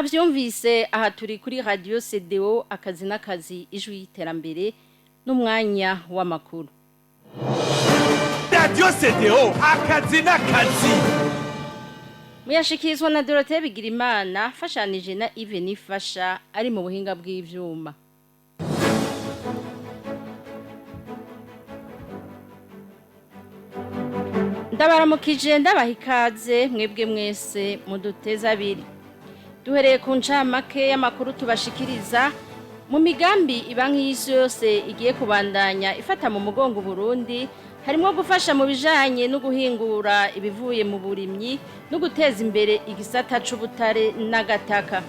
Mwavyumvise, aha turi kuri radio CDO akazi n'akazi, ijwi y'iterambere, n'umwanya w'amakuru. Radio CDO akazi n'akazi. Muyashikirizwa na Dorothée Bigirimana fashanije na Yves Nifasha ari mu buhinga bw'ivyuma. Ndabaramukije, ndabaha ikaze mwebwe mwese muduteze abiri. Duhereye ku ncamake y'amakuru tubashikiriza: mu migambi ibanki y'isi yose igiye kubandanya ifata mu mugongo Burundi, harimo gufasha mu bijanye no guhingura ibivuye mu burimyi no guteza imbere igisata c'ubutare n'agataka.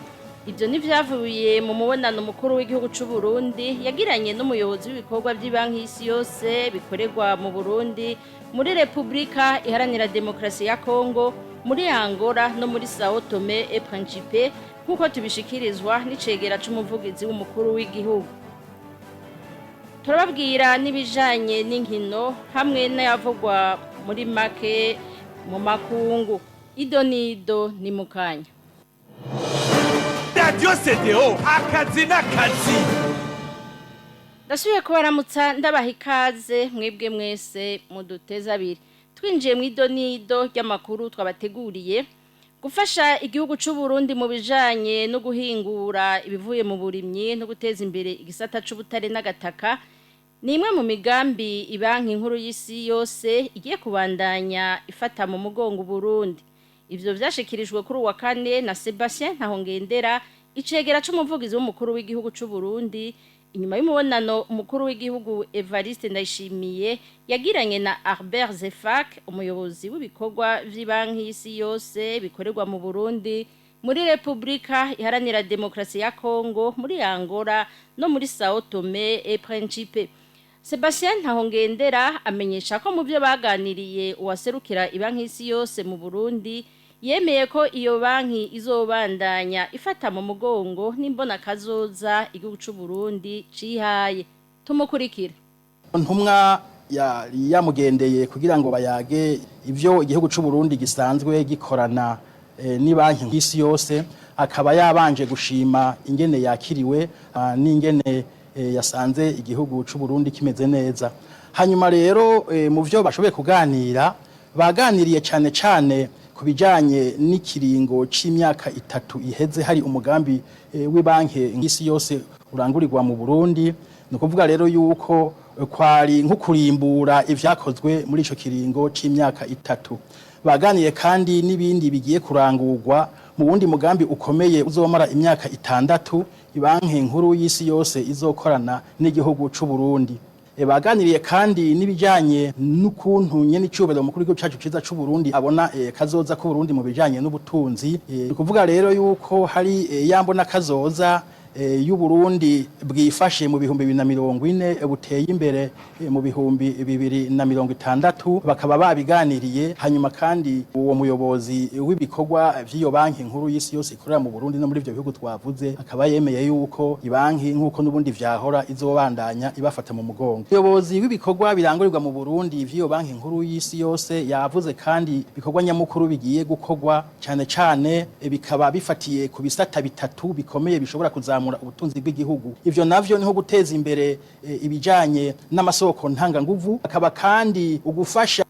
Ibyo nivyavuye mu mubonano mukuru w'igihugu c'u Burundi yagiranye n'umuyobozi w'ibikorwa by'ibanki y'isi yose bikorerwa mu Burundi, muri Republika Iharanira Demokarasi ya Kongo, muri Angola no muri Sao Tome et Principe, nk'uko tubishikirizwa n'icegera c'umuvugizi w'umukuru w'igihugu. Turababwira n'ibijanye n'inkino hamwe n'ayavugwa muri make mu makungu. Ido nido ni mukanya. Radio CDO akazi n'akazi. Ndasubiye kubaramutsa, ndabaha ikaze mwebwe mwese muduteze abiri. Twinjiye mu ido nido ry'amakuru twabateguriye: gufasha igihugu c'u Burundi mu bijanye no guhingura ibivuye mu burimyi no guteza imbere igisata c'ubutare n'agataka ni imwe mu migambi ibanki nkuru y'isi yose igiye kubandanya ifata mu mugongo Burundi. Ivyo vyashikirijwe kuri uwa kane na Sebastien Ntahongendera, icegera c'umuvugizi w'umukuru w'igihugu c'u Burundi, inyuma y'umubonano umukuru w'igihugu Evariste Ndayishimiye yagiranye na Albert Zefak, umuyobozi w'ibikorwa vy'ibanki y'isi yose bikorerwa mu Burundi, muri Republika Iharanira Demokarasi ya Kongo, muri Angola no muri Sao Tome et Principe. Sebastien Ntahongendera amenyesha ko mu byo baganiriye, uwaserukira ibanki y'isi yose mu Burundi yemeye ko iyo banki izobandanya ifata mu mugongo n'imbona kazoza igihugu c'u Burundi cihaye. Tumukurikira. Ntumwa yari yamugendeye kugira ngo bayage ivyo igihugu c'u Burundi gisanzwe gikorana ni banki y'isi yose, akaba yabanje gushima ingene yakiriwe n'ingene yasanze igihugu c'u Burundi kimeze neza. Hanyuma rero mu vyo bashoboye kuganira, baganiriye cane cane ku bijanye n'ikiringo c'imyaka 3 iheze hari umugambi w'ibanki y'isi yose urangurirwa mu Burundi. Ni ukuvuga rero yuko kwari nko kurimbura ivyakozwe muri ico kiringo c'imyaka 3. Baganiye kandi n'ibindi bigiye kurangurwa mu wundi mugambi ukomeye uzomara imyaka 6 ibanki nkuru y'isi yose izokorana n'igihugu c'u Burundi. Baganiriye kandi n'ibijanye n'ukuntu nyene icubahiro mukuru w'igihugu cacu ciza c'u Burundi abona kazoza k'u Burundi mu bijanye n'ubutunzi. Ni kuvuga rero yuko hari yambona kazoza y'u Burundi bwifashe mu 2040, buteye imbere mu 2060, bakaba babiganiriye. Hanyuma kandi uwo muyobozi w'ibikorwa vy'iyo banki nkuru y'isi yose ikorera mu Burundi no muri ivyo bihugu twavuze akaba yemeye yuko ibanki, nk'uko n'ubundi vyahora, izobandanya ibafata mu mugongo. Umuyobozi w'ibikorwa birangurirwa mu Burundi vy'iyo banki nkuru y'isi yose yavuze kandi ibikorwa nyamukuru bigiye gukorwa, cane cane bikaba bifatiye ku bisata bitatu bikomeye bishobora kuzamura ubutunzi bw'igihugu. Ivyo navyo niho guteza imbere ibijanye n'amasoko ntanganguvu, akaba kandi ugufasha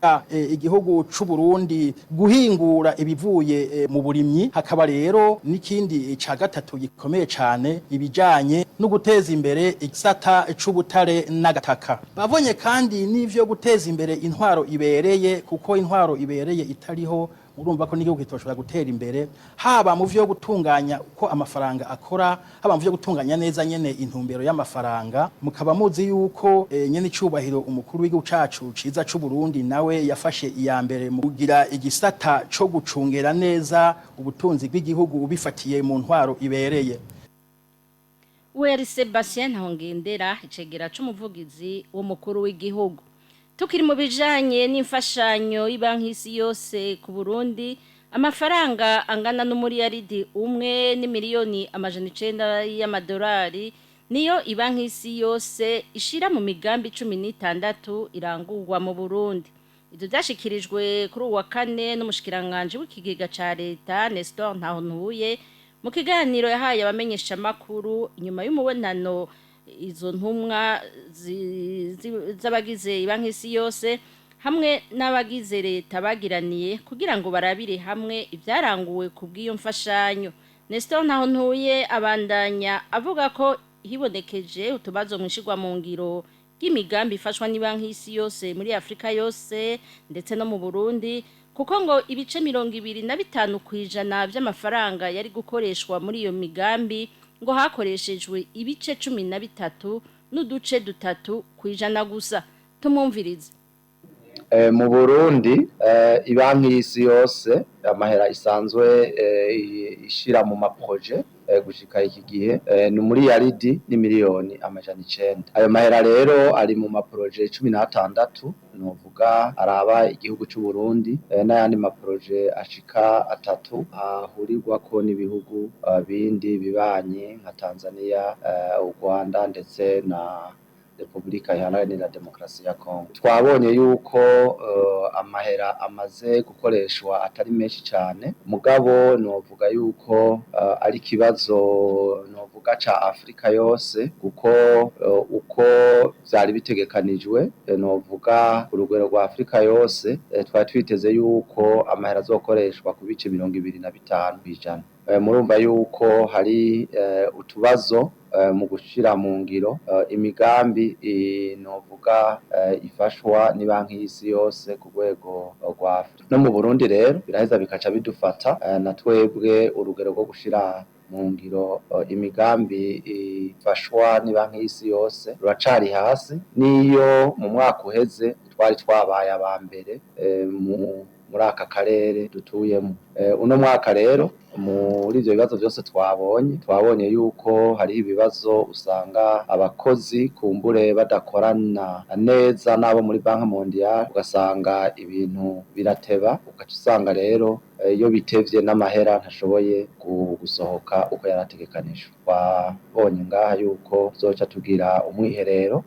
igihugu c'u Burundi guhingura ibivuye mu burimyi, hakaba rero n'ikindi ca gatatu gikomeye cane, ibijanye no guteza imbere igisata c'ubutare n'agataka. Babonye kandi n'ivyo guteza imbere intwaro ibereye, kuko intwaro ibereye itariho urumva ko n'igihugu kitoshobora gutera imbere, haba mu vyo gutunganya uko amafaranga akora, haba mu vyo gutunganya neza nyene intumbero y'amafaranga. Mukaba muzi yuko nyene icubahiro umukuru w'igihugu cacu ciza c'u Burundi nawe yafashe iya mbere mu kugira igisata co gucungera neza ubutunzi bw'igihugu ubifatiye mu ntwaro ibereye. Weri Sebastien Ntahongendera, icegera c'umuvugizi w'umukuru w'igihugu. Tukiri mu bijanye n'imfashanyo y'ibanki y'isi yose ku Burundi, amafaranga angana n'umuriyaridi 1 n'imiliyoni 900 y'amadolari niyo ibanki y'isi yose ishira mu migambi 16 irangurwa mu Burundi. Ivyo vyashikirijwe kuri uwa kane n'umushikiranganji w'ikigega ca leta, Nestor Ntahontuye. Mu kiganiro yahaye abamenyeshamakuru inyuma y'umubonano izo ntumwa z'abagize Banki y'Isi Yose hamwe n'abagize leta bagiraniye kugira ngo barabire hamwe ibyaranguwe ku bw'iyo mfashanyo, Nestor Ntahontuye abandanya avuga ko hibonekeje utubazo mwishigwa mu ngiro ry'imigambi ifashwa n'ibanki y'Isi Yose muri Afrika yose ndetse no mu Burundi, kuko ngo ibice 25% by'amafaranga yari gukoreshwa muri iyo migambi ngo hakoreshejwe ibice 13.3% gusa. Tumwumvirize. Mu Burundi, Ibanki y'Isi Yose amahera isanzwe ishira mu maproje gushika iki gihe ni muri yaridi ni 900 miliyoni. Ayo mahera rero ari mu maproje 16, novuga araba igihugu c'u Burundi, n'ayandi maproje ashika atatu ahurirwako n'ibihugu bindi bibanye nka Tanzania, u Rwanda ndetse na Republika Iharanira Demokarasi ya Kongo. Twabonye yuko amahera amaze gukoreshwa atari menshi cyane, mugabo novuga yuko ari kibazo novuga ca Afrika yose, kuko uko vyari bitegekanijwe, novuga ku rugero rwa Afrika yose, twari twiteze yuko amahera azokoreshwa ku bice 25%. Murumva yuko hari utubazo mu gushira mu ngiro imigambi novuga ifashwa n'ibanki y'Isi Yose ku rwego rwa Afrika no mu Burundi. Rero biraheza bikaca bidufata na twebwe urugero rwo gushira mu ngiro imigambi ifashwa n'ibanki y'Isi Yose ruracari hasi, niyo mu mwaka uheze twari twabaye aba mbere muri aka karere dutuyemo. Uno mwaka rero, muri ivyo bibazo byose twabonye yuko hariho ibibazo usanga abakozi kumbure badakorana neza n'abo muri Banque Mondiale, ugasanga ibintu birateba, ugaca usanga rero iyo bitevye n'amahera ntashoboye gusohoka uko yarategekanijwe. Twabonye ngaha yuko tuzoca tugira umwiherero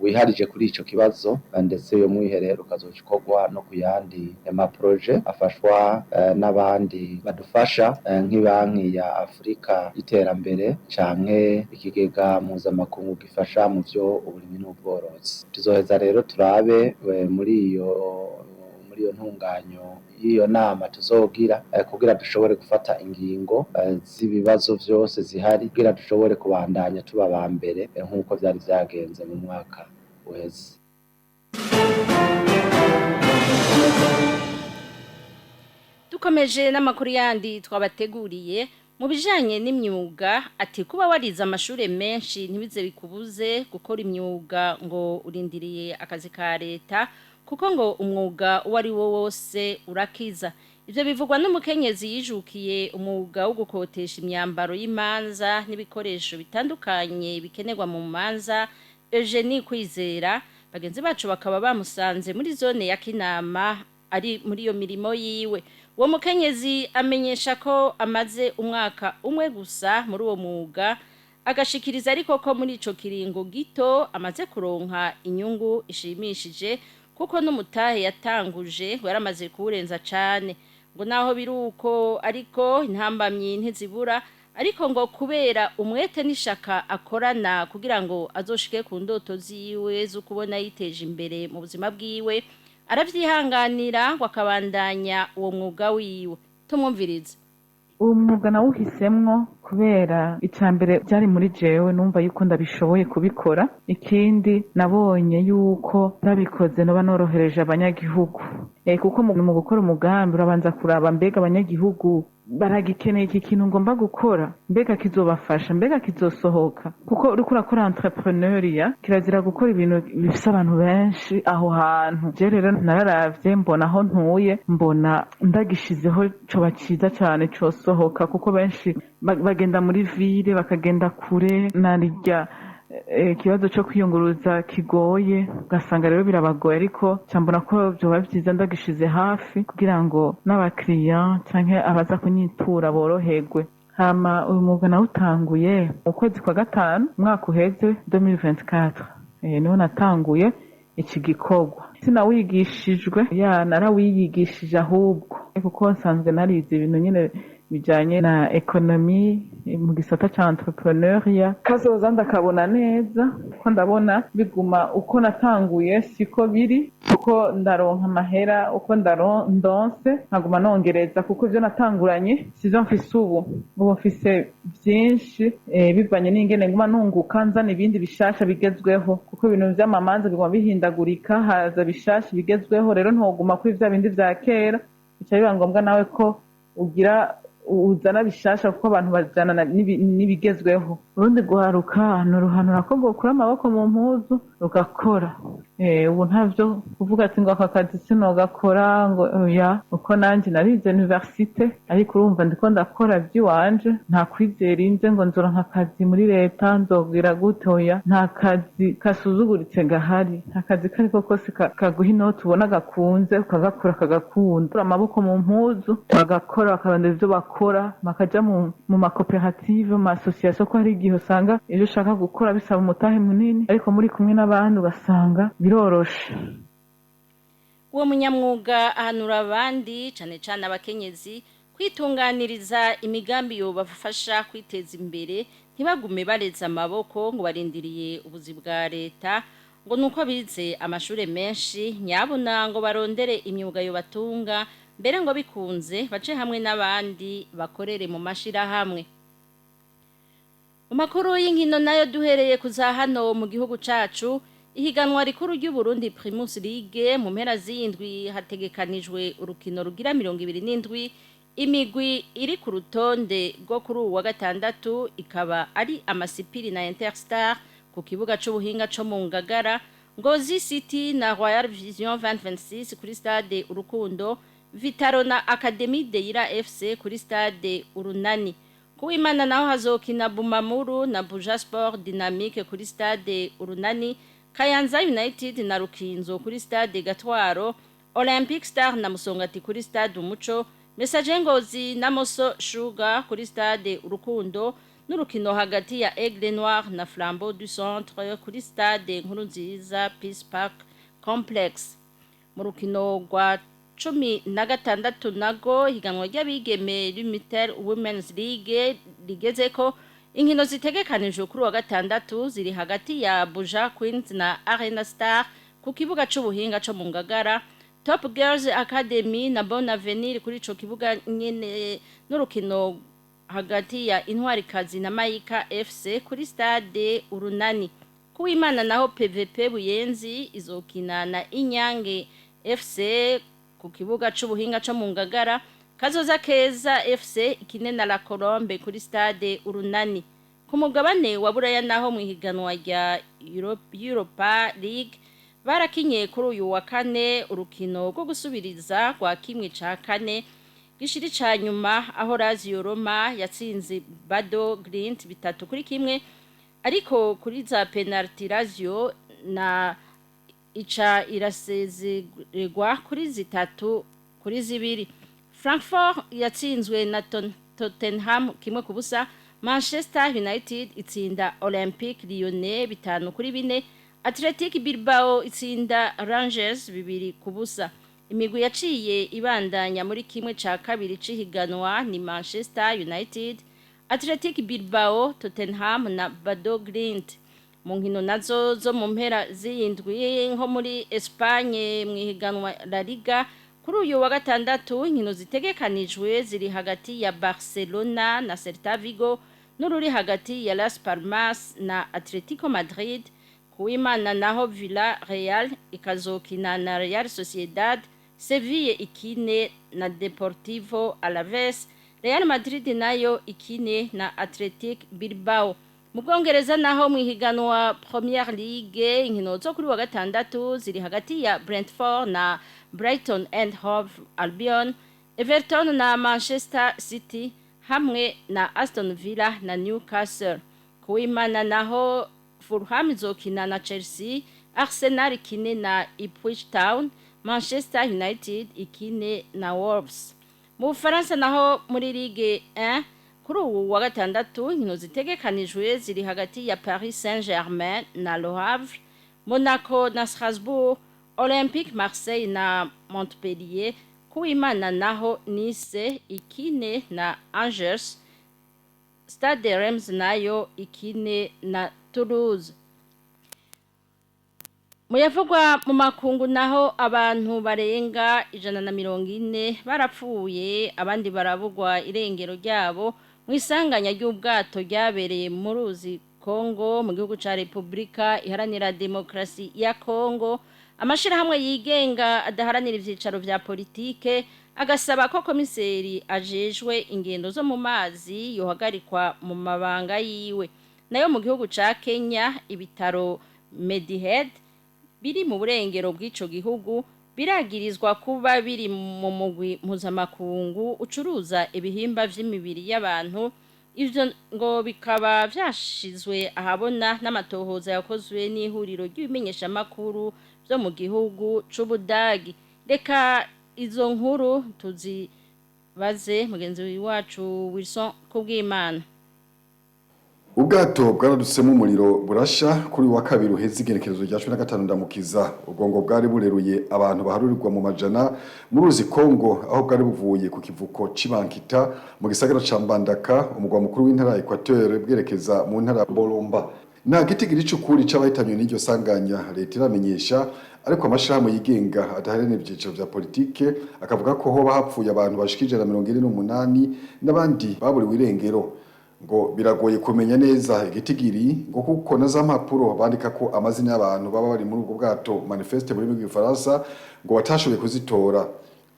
wiharije kuri ico kibazo, ndetse uyo mwiherero ukazoca ukorwa no ku yandi maproje afashwa n'abandi badufasha, nk'ibanki ya Afrika y'iterambere canke ikigega mpuzamakungu gifasha mu vyo uburimyi n'ubworozi. Tuzoheza rero turabe muri iyo ntunganyo y'iyo nama tuzogira, kugira dushobore gufata ingingo z'ibibazo vyose zihari, kugira dushobore kubandanya tuba ba mbere nk'uko vyari vyagenze mu mwaka uheze. Dukomeje n'amakuru yandi twabateguriye mu bijanye n'imyuga, ati kuba warize amashure menshi ntibize bikubuze gukora imyuga ngo urindiriye akazi ka leta, kuko ngo umwuga uwo ari wo wose urakiza. Ivyo bivugwa n'umukenyezi yijukiye umwuga wo gukotesha imyambaro y'imanza n'ibikoresho bitandukanye bikenerwa mu manza, Eugenie Kwizera. Bagenzi bacu bakaba bamusanze muri zone ya Kinama ari muri iyo mirimo yiwe. Uwo mukenyezi amenyesha ko amaze umwaka umwe gusa muri uwo mwuga, agashikiriza ariko ko muri ico kiringo gito amaze kuronka inyungu ishimishije, kuko n'umutahe yatanguje yaramaze kuwurenza cane. Ngo naho biruko ariko intambamyi ntizibura, ariko ngo kubera umwete n'ishaka akorana kugira ngo azoshike ku ndoto ziwe zo kubona yiteje imbere mu buzima bwiwe, aravyihanganira ngo akabandanya uwo mwuga wiwe. Tumwumvirize. Uwo mwuga nawuhisemwo kubera icya mbere byari muri jewe, numva yuko ndabishoboye kubikora. Ikindi, nabonye yuko nabikoze noba norohereje abanyagihugu, kuko mu gukora umugambi urabanza kuraba: mbega abanyagihugu baragikeneye iki kintu ngomba gukora? Mbega kizobafasha? Mbega kizosohoka? Kuko uriko urakora entrepreneuriat, kirazira gukora ibintu bifise abantu benshi aho hantu. Je rero nararavye, mbona aho ntuye, mbona ndagishizeho coba ciza cane, cosohoka, kuko benshi bagenda muri ville, bakagenda kure, narirya ikibazo co kwiyunguruza kigoye, ugasanga rero birabagoye. Ariko mbona ko vyoba vyiza ndagishize hafi kugira ngo n'abakiriya canke abaza kunyitura boroherwe. Hama uyu mwuga nawutanguye mu kwezi kwa gatanu umwaka uheze 2024, niho natanguye iki gikorwa. Sinawigishijwe, ya narawiyigishije ahubwo, kuko nsanzwe narize ibintu nyene. bijanye na ekonomi mu gisata ca entrepreneuria. Kazoza ndakabona neza ko ndabona biguma uko natanguye siko biri, uko ndaronka amahera uko ndonse nkaguma nongereza, kuko ivyo natanguranye sivyo mfise ubu. Ubu mfise vyinshi bivanye n'ingene nguma nunguka nzana ibindi bishasha bigezweho, kuko ibintu vy'amamanza biguma bihindagurika, haza bishasha bigezweho. Rero ntoguma kuri vya bindi vya kera, bica biba ngombwa nawe ko ugira uzana bishasha, kuko abantu bajana n'ibigezweho. Urundi guharuka ni uruhanura ko rwokura amaboko mu mpuzu rugakora. Ubu ntavyo kuvuga ati ngo aka kazi sinogakora, ngo oya, uko nanje narize universite, ariko urumva ndiko ndakora ivy'iwanje, nta kwizera inze ngo nzoronka akazi muri leta, nzobwira gute? Oya, nta kazi kasuzuguritse gahari, nta kazi kariko kose kaguha inoti ubona gakunze ukagakora kagakunda. Amaboko mu mpuzu bagakora, bakarondera ivyo bakora, bakaja mu makoperative, mu maasosiyasiyo, ko hari igihe usanga ivyo ushaka gukora bisaba umutahe munini, ariko muri kumwe n'abandi ugasanga biroroshe. Uwo munyamwuga ahanura abandi, cane cane abakenyezi, kwitunganiriza imigambi yobafasha kwiteza imbere, ntibagume bareze amaboko ngo barindiriye ubuzi bwa leta, ngo nuko bize amashure menshi. Nyabuna ngo barondere imyuga yobatunga, mbere ngo bikunze bace hamwe n'abandi bakorere mu mashirahamwe. Mu makuru y'inkino nayo, duhereye kuza hano mu gihugu cacu, ihiganwa rikuru ry'u Burundi Primus League, mu mpera z'indwi hategekanijwe urukino rugira 27. Imigwi iri ku rutonde rwo kuri uwu wa gatandatu ikaba ari Amasipiri na Interstar ku kibuga c'ubuhinga co mu Ngagara, Ngozi City na Royal Vision 2026 kuri stade Urukundo, Vitaro na Académie Deira FC kuri stade Urunani. Kuwimana naho hazokina Bumamuru na Buja Sport Dynamique kuri stade Urunani, Kayanza United na Rukinzo kuri stade Gatwaro, Olympic Star na Musongati kuri stade Umuco, Messager Ngozi na Moso Sugar kuri stade Urukundo, n'urukino hagati ya Aigle Noir na Flambeau du Centre kuri stade Nkurunziza Peace Park Complex. Mu rukino rwa 16 nago, higanwa ry'abigeme Lumitel Women's League rigezeko, inkino zitegekanijwe kuri wa gatandatu ziri hagati ya Buja Queens na Arena Star ku kibuga c'ubuhinga co mu Ngagara, Top Girls Academy na Bon Avenir kuri ico kibuga nyene, n'urukino hagati ya Intwarikazi na Mayika FC kuri stade Urunani. Kuwimana naho PVP Buyenzi izokina na Inyange FC ku kibuga c'ubuhinga co mu Ngagara, Kazoza Keza FC ikine na La Colombe kuri stade Urunani. Ku mugabane wa Buraya naho, mu ihiganwa rya Europa League, barakinye kuri uyu wa kane urukino rwo gusubiriza rwa kimwe ca kane gishiri ca nyuma, aho Lazio Roma yatsinze Bodo Glimt 3-1, ariko kuri za penalty Lazio na ica irasezerwa kuri 3-2. Frankfurt yatsinzwe na Tottenham 1-0, Manchester United itsinda Olympique Lyonnais 5-4, Athletic Bilbao itsinda Rangers 2-0. Imigwi yaciye ibandanya muri kimwe ca kabiri c'ihiganwa ni Manchester United, Athletic Bilbao, Tottenham na Bodo Glimt. Mu nkino nazo zo mu mpera z'indwi, nko muri Espagne mu ihiganwa La Liga, kuri uyu wa gatandatu inkino zitegekanijwe ziri hagati ya Barcelona na Celta Vigo n'ururi hagati ya Las Palmas na Atletico Madrid. Kuwimana naho Villarreal ikazokina na Real Sociedad, Seville ikine na Deportivo Alaves, Real Madrid nayo ikine na Athletic Bilbao. Mu Bwongereza naho, mu ihiganwa Premier League, inkino zo kuri wa gatandatu ziri hagati ya Brentford na Brighton and Hove Albion, Everton na Manchester City hamwe na Aston Villa na Newcastle. Kuwimana naho Fulham izokina na Chelsea, Arsenal ikine na Ipswich Town, Manchester United ikine na Wolves. Mu Bufaransa naho, muri Ligue 1, kuri ubu wa gatandatu inkino zitegekanijwe ziri hagati ya Paris Saint-Germain na Le Havre, Monaco na Strasbourg, Olympique Marseille na Montpellier. Kuwimana naho Nice ikine na Angers, Stade Reims nayo ikine na Toulouse. Muyavugwa mu makungu naho, abantu barenga 140 barapfuye, abandi barabugwa irengero ryabo mu isanganya ry'ubwato ryabereye mu ruzi Kongo mu gihugu ca Republika Iharanira Demokrasi ya Kongo. Amashirahamwe yigenga adaharanira ivyicaro vya politike agasaba ko komiseri ajejwe ingendo zo mu mazi yohagarikwa mu mabanga yiwe. Nayo mu gihugu ca Kenya, ibitaro Medihead biri mu burengero bw'ico gihugu biragirizwa kuba biri mu mugwi mpuzamakungu ucuruza ibihimba vy'imibiri y'abantu. Ivyo ngo bikaba vyashizwe ahabona n'amatohoza yakozwe n'ihuriro ry'ibimenyeshamakuru vyo mu gihugu c'Ubudagi. Reka izo nkuru tuzibaze mugenzi wacu Wilson Kubwimana. Ubwato bwaradutsemo umuriro burasha kuri wa kabiri uheze, igenekerezo rya 15 Ndamukiza. Ubwo ngo bwari bureruye abantu baharurirwa mu majana mu ruzi Kongo, aho bwari buvuye ku kivuko c'Ibankita mu gisagara ca Mbandaka, umugwa mukuru w'intara ya Equateur, bwerekeza mu ntara ya Bolomba. Nta gitigiri c'ukuri c'abahitanywe n'iryo sanganya leta iramenyesha, ariko amashirahamwe yigenga adaharanira ivyicaro vya politike akavuga ko hoba hapfuye abantu bashika 148 n'abandi baburiwe irengero. Ngo biragoye kumenya neza igitigiri, ngo kuko na za mpapuro bandika ko amazina y'abantu baba bari muri ubwo bwato, manifeste muri rw'igifaransa, ngo batashoboye kuzitora.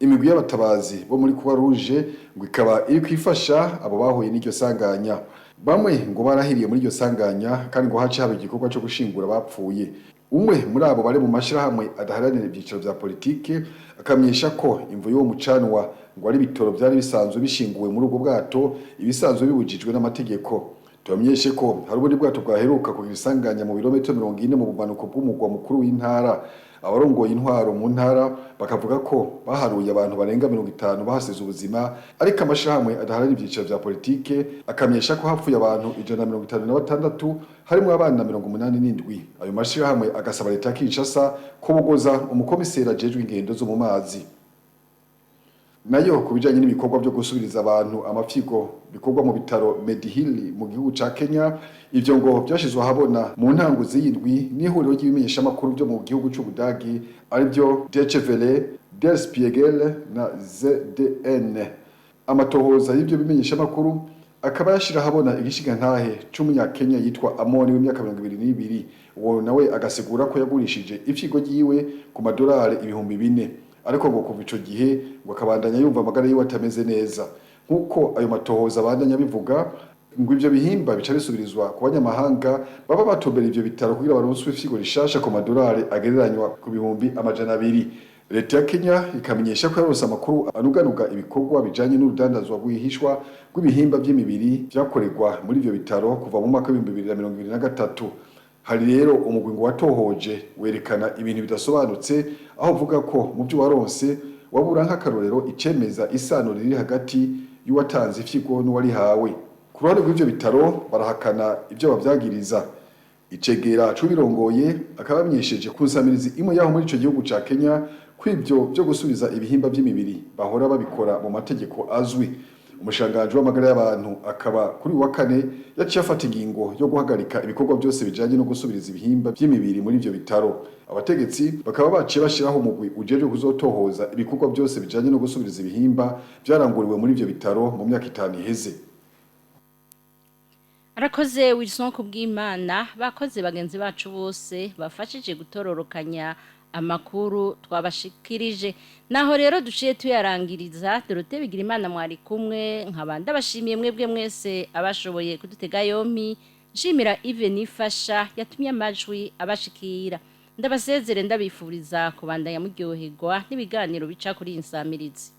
Imigwi y'abatabazi bo muri Croix Rouge ngo ikaba iri kwifasha abo bahuye n'iryo sanganya. Bamwe ngo barahiriye muri iryo sanganya, kandi ngo hace haba igikorwa cyo gushingura bapfuye. Umwe muri abo bari mu mashirahamwe adaharanira ibyicaro vya politike akamenyesha ko imvu y'uwo mucanwa ngo ari ibitoro byari bisanzwe bishinguwe muri ubwo bwato, ibisanzwe bibujijwe n'amategeko. Tubamenyeshe ko hari ubundi bwato bwaheruka kugira isanganya mu birometero 40 mu bumanuko bw'umugwa mukuru w'intara. Abarongoye intwaro mu ntara bakavuga ko baharuye abantu barenga 50 bahasize ubuzima, ariko amashirahamwe adaharanira ivyicaro vya politike akamenyesha ko hapfuye abantu 156, harimwo abana 87. Ayo mashirahamwe agasaba leta ya Kinshasa kubogoza umukomiseri ajejwe ingendo zo mu mazi. Nayo ku bijanye n'ibikorwa byo gusubiriza abantu amafyigo bikorwa mu bitaro Medihill mu gihugu ca Kenya, ivyo ngo byashizwe ahabona mu ntango z'iyindwi n'ihuriro ry'ibimenyeshamakuru byo mu gihugu c'Ubudagi, aribyo Deutsche Welle, Der Spiegel na ZDN. Amatohoza y'ivyo bimenyeshamakuru akaba yashira ahabona igishingantahe c'umunyakenya yitwa Amoni w'imyaka 22. Uwo nawe agasigura ko yagurishije ifyigo ryiwe ku madolari 4000, ariko ngo kuva ico gihe ngo akabandanya yumva amagara yiwe atameze neza. Nk'uko ayo matohoza abandanya bivuga, ngo ivyo bihimba bica bisubirizwa ku banyamahanga baba batombera ivyo bitaro kugira baronswe ifyigo rishasha ku madolari agereranywa ku 200,000. Leta ya Kenya ikamenyesha ko yaronse amakuru anuganuga ibikorwa bijanye n'urudandazwa rwihishwa rw'ibihimba vy'imibiri vyakorerwa muri ivyo bitaro kuva mu mwaka w'2023. Hari rero umugwi ngo watohoje werekana ibintu bidasobanutse, aho uvuga ko mu byo waronse wabura nk'akarorero icemeza isano riri hagati y'uwatanze ifyigo n'uwarihawe. Ku ruhande rw'ivyo bitaro barahakana ivyo bavyagiriza. Icegera c'ubirongoye akaba yamenyesheje ku nsamirizi imwe yaho muri ico gihugu ca Kenya ko ivyo vyo gusubiza ibihimba vy'imibiri bahora babikora mu mategeko azwi. Umushikiranganji w'amagara y'abantu akaba kuri uyu wa kane yaciye afata ingingo yo guhagarika ibikorwa byose bijanye no gusubiriza ibihimba vy'imibiri muri ivyo bitaro. Abategetsi bakaba baciye bashiraho umugwi ujejwe kuzotohoza ibikorwa byose bijanye no gusubiriza ibihimba vyaranguriwe muri ivyo bitaro mu myaka 5 iheze. Arakoze Wilson Kubwimana. Bakoze bagenzi bacu bose bafashije gutororokanya amakuru twabashikirije. Naho rero duciye tuyarangiriza. Dorote bigira Imana mwari kumwe, nkabanda bashimiye mwebwe mwese abashoboye kudutega yompi, nshimira Yves Nifasha yatumye amajwi abashikira. Ndabasezere, ndabifuriza kubandanya muryoherwa n'ibiganiro bica kuri insamirizi.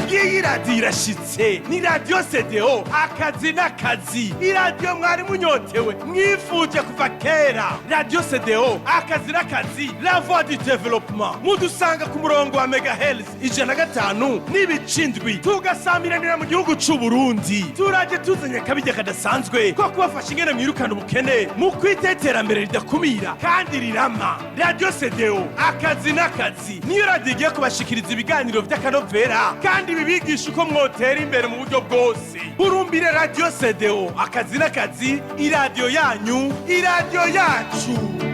Ngiyi radiyo irashitse, ni radiyo CDO Akazi n'Akazi, iradiyo mwari munyotewe, mwifuje kuva kera. Radiyo CDO Akazi n'Akazi, la voix du développement. Mudusanga ku murongo wa megahertz 105.7, tugasamiranira mu gihugu c'u Burundi. Turaje tuzanye akabirya kadasanzwe ko kubafasha ingene mwirukana ubukene mu kwita iterambere ridakumira kandi rirama. Radiyo CDO Akazi n'Akazi niyo radiyo igiye kubashikiriza ibiganiro vy'akanovera kandi bibigisha uko mwotera imbere mu buryo bwose. Hurumbire radiyo CDO Akazi n'Akazi, iradiyo yanyu, iradiyo yacu.